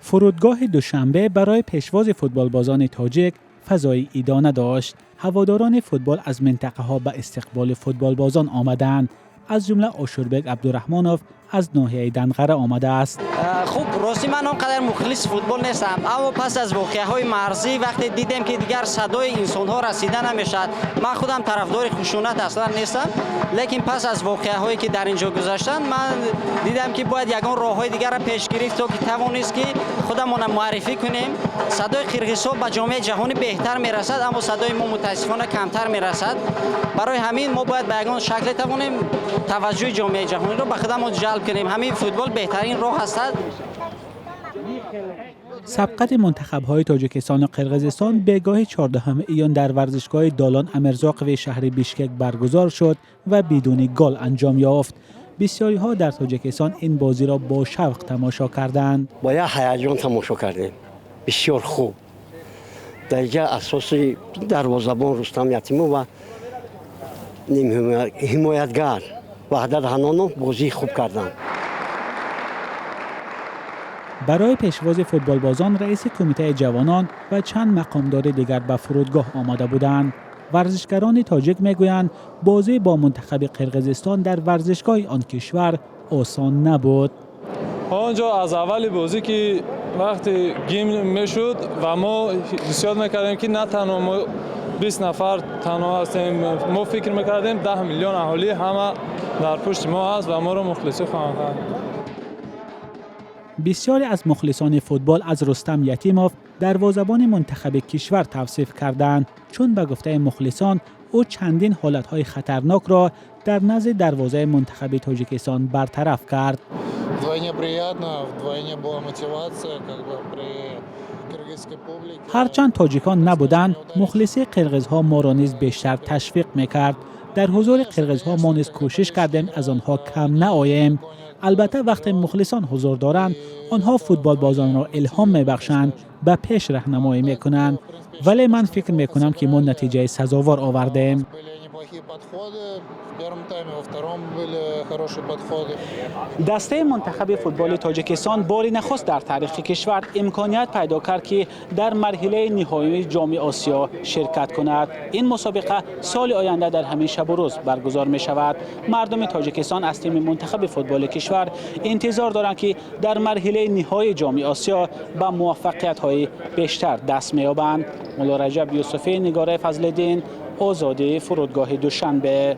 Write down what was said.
Фурудгоҳи Душанбе барои пешвози футболбозони тоҷик фазои идона дошт. Ҳаводорони футбол аз минтақаҳо ба истиқболи футболбозон омаданд. Аз ҷумла Ошурбек Абдураҳмонов аз ноҳияи Данғара омадааст. Хуб, ростӣ ман он қадар мухлиси футбол нестам, аммо пас аз воқеаҳои марзӣ вақте дидем, ки дигар садои инсонҳо расида намешавад, ман худам тарафдори хушунат аслан нестам, лекин пас аз воқеаҳое ки дар ин ҷо гузаштанд, ман дидам, ки бояд ягон роҳҳои дигарро пеш гирифт, то ки тавонист, ки худамонро муаррифӣ кунем. Садои қирғизҳо ба ҷомеаи ҷаҳонӣ беҳтар мерасад, аммо садои мо мутаассифона камтар мерасад. Барои ҳамин мо бояд ба ягон шакле тавонем таваҷҷӯҳи ҷомеаи ҷаҳониро ба худамон ҷалб кунем. Ҳамин футбол беҳтарин роҳ ҳастад. Сабқати мунтахабҳои Тоҷикистону Қирғизистон бегоҳи 14 июн дар варзишгоҳи Долон Амирзоқови шаҳри Бишкек баргузор шуд ва бидуни гол анҷом ёфт. Бисёриҳо дар Тоҷикистон ин бозиро бо шавқ тамошо карданд. Бо як ҳаяҷон тамошо кардем. Бисёр хуб. Дар инҷа асоси дарвозабон Рустам Ятимов ва ҳимоятгар Ваҳдат Ҳанонов бозии хуб карданд. Барои пешвози футболбозон раиси кумитаи ҷавонон ва чанд мақомдори дигар ба фурудгоҳ омада буданд. Варзишгарони тоҷик мегӯянд, бозӣ бо мунтахаби Қирғизистон дар варзишгоҳи он кишвар осон набуд. Он ҷо аз аввали бозӣ, ки вақте гимн мешуд ва мо ҳиссиёт мекардем, ки на танҳо мо 20 нафар танҳо ҳастем, мо фикр мекардем, 10 миллион аҳолӣ ҳама дар пушти мо ҳаст ва моро мухлисӣ хоҳанд кард. Бисёре аз мухлисони футбол аз Рустам Ятимов, дарвозабони мунтахаби кишвар, тавсиф карданд, чун ба гуфтаи мухлисон, ӯ чандин ҳолатҳои хатарнокро дар назди дарвозаи мунтахаби Тоҷикистон бартараф кард. Вдвойне приятно, вдвойне была мотивация, как бы при киргизской публике. Ҳарчанд тоҷикон набуданд, мухлисии қирғизҳо моро низ бештар ташвиқ мекард. Дар ҳузури қирғизҳо мо низ кӯшиш кардем, аз онҳо кам наоем. Албатта, вақте мухлисон ҳузур доранд, онҳо футболбозонро илҳом мебахшанд, ба пеш раҳнамоӣ мекунанд, вале ман фикр мекунам, ки мо натиҷаи сазовор овардем. Были неплохие подходы в первом тайме, во втором были хорошие подходы. Дастаи мунтахаби футболи Тоҷикистон бори нахуст дар таърихи кишвар имконият пайдо кард, ки дар марҳилаи ниҳоии Ҷоми Осиё ширкат кунад. Ин мусобиқа соли оянда дар ҳамин шабу рӯз баргузор мешавад. Мардуми Тоҷикистон аз тими мунтахаби футболи кишвар интизор доранд, ки дар марҳилаи ниҳоии Ҷоми Осиё ба муваффақиятҳои бештар даст меёбанд. Муллораҷаб Юсуфӣ, Нигораи Фазлиддин, Озодӣ, фурудгоҳи Душанбе.